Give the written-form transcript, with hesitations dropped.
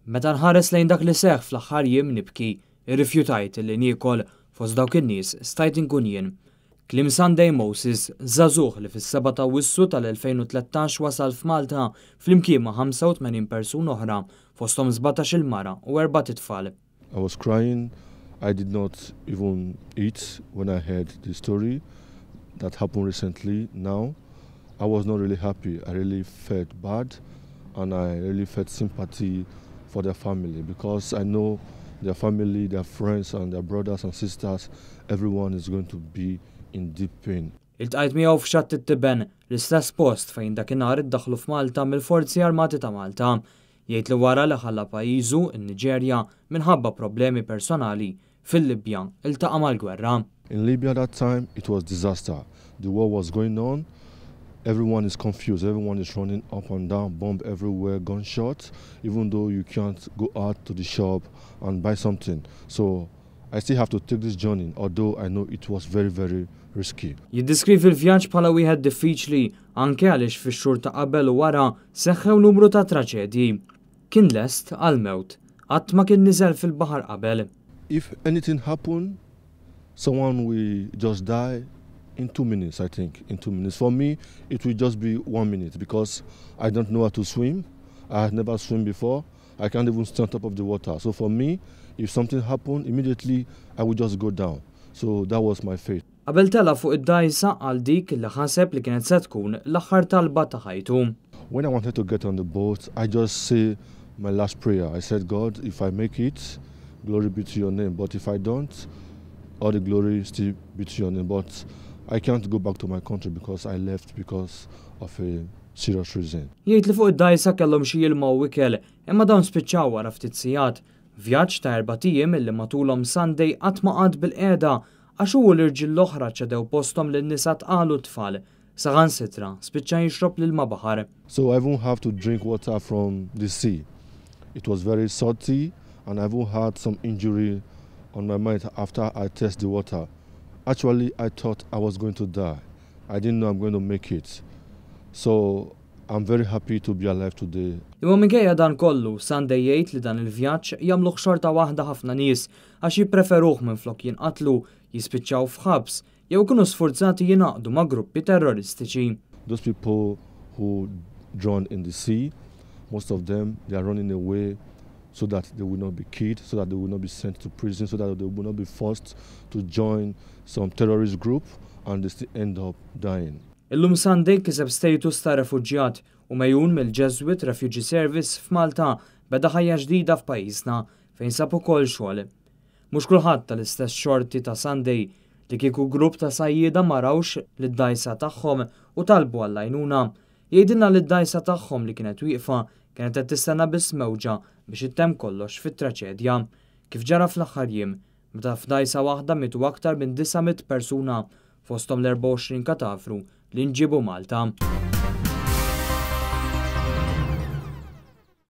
Meta nħares lejn dak li seħħ fl-aħħar jiem nibki, irrifjutajt li niekol fost dawk in-nies stajt inkun jien. Kliem Sunday Moses, żagħżugħ li fis-7 ta' Awwissu tal-2013 wasal f'Malta flimkien ma' 85 persuna oħra, fosthom 17-il mara u erbat itfal. I was crying. I did not even eat when I heard the story that happened recently. Now, I was not really happy. I really felt bad and I really felt sympathy for their family because I know their family, their friends and their brothers and sisters, everyone is going to be in deep pain. Iltqajt miegħu f'Xatt it-Tiben, l-istess post fejn dakinhar iddaħlu f'Malta mill-Forzi Armati ta' Malta. Jgħid li wara li ħalla pajjiżu, in-Niġerja, minħabba problemi personali, fil-Libja iltaqa' mal-gwerra. In Libya that time, it was disaster. The war was going on. Everyone is confused. Everyone is running up and down, bomb everywhere, gunshots, even though you can't go out to the shop and buy something. So I still have to take this journey, although I know it was very, very risky. Jiddeskrivi l-vjaġġ bħala wieħed diffiċli anke għaliex fix-xhur ta' qabel u wara seħħew numru ta' traċedji. Kien lest għal-mewt, qatt ma kien niżel fil-baħar qabel. If anything happened, someone will just die in 2 minutes, I think, in 2 minutes. For me, it will just be one minute because I don't know how to swim. I have never swum before. I can't even stand top of the water. So for me, if something happened, immediately I would just go down. So that was my fate. Qabel tela' fuq id-dgħajsa għal dik li ħaseb li kienet se tkun l-aħħar talba ta' ħajtu. When I wanted to get on the boat, I just say my last prayer. I said, "God, if I make it, glory be to your name. But if I don't, all the glory still be to your name. But I can't go back to my country because I left because of a serious reason." Jgħid li fuq id-dgħajsa kellhom xi ilma u ikel, imma dawn spiċċaw wara ftit sigħat. Vjaġġ ta' 4 ijiem illi matulhom Sunday qatt ma qagħad bilqiegħda għax hu l-irġiel l-oħra ċedew posthom lin-nisa tqal u tfal. Saħansitra spiċċa jixrob l-ilma baħar. So I even have to drink water from the sea. It was very salty and I even had some injury on my mind after I test the water. Actually, I thought I was going to die. I didn't know I'm going to make it. So I'm very happy to be alive today. Imma minkejja dan kollu, Sunday jgħid li dan il-vjaġġ jagħmluh xorta waħda ħafna nies għax jippreferuh minflok jinqatlu, jispiċċaw f'ħabs jew ikunu sfurzati jingħaqdu ma' gruppi terroristiċi. Those people who drown in the sea, most of them, they are running away so that they will not be killed, so that they will not be sent to prison, so that they will not be forced to join some terrorist group and they still end up dying. Illum Sunday kiseb status ta' refuġjat u megħjun mill-Jesuit Refugee Service f'Malta beda ħajja ġdida f'pajjiżna fejn sab ukoll xogħol. Mhux kulħadd tal-istess xorti ta' Sunday li kieku grupp ta' sajjieda ma rawx lid-dgħajsa tagħhom u talbu għall-għajnuna. Jgħidilna li d-dgħajsa tagħhom li kienet wieqfa kienet qed tistenna biss mewġa biex ittemm kollox fit-traċedja. Kif ġara fl-aħħar jiem, meta f'dgħajsa waħda mietu aktar minn 900 persuna fosthom l-24 katafru li nġibu Malta.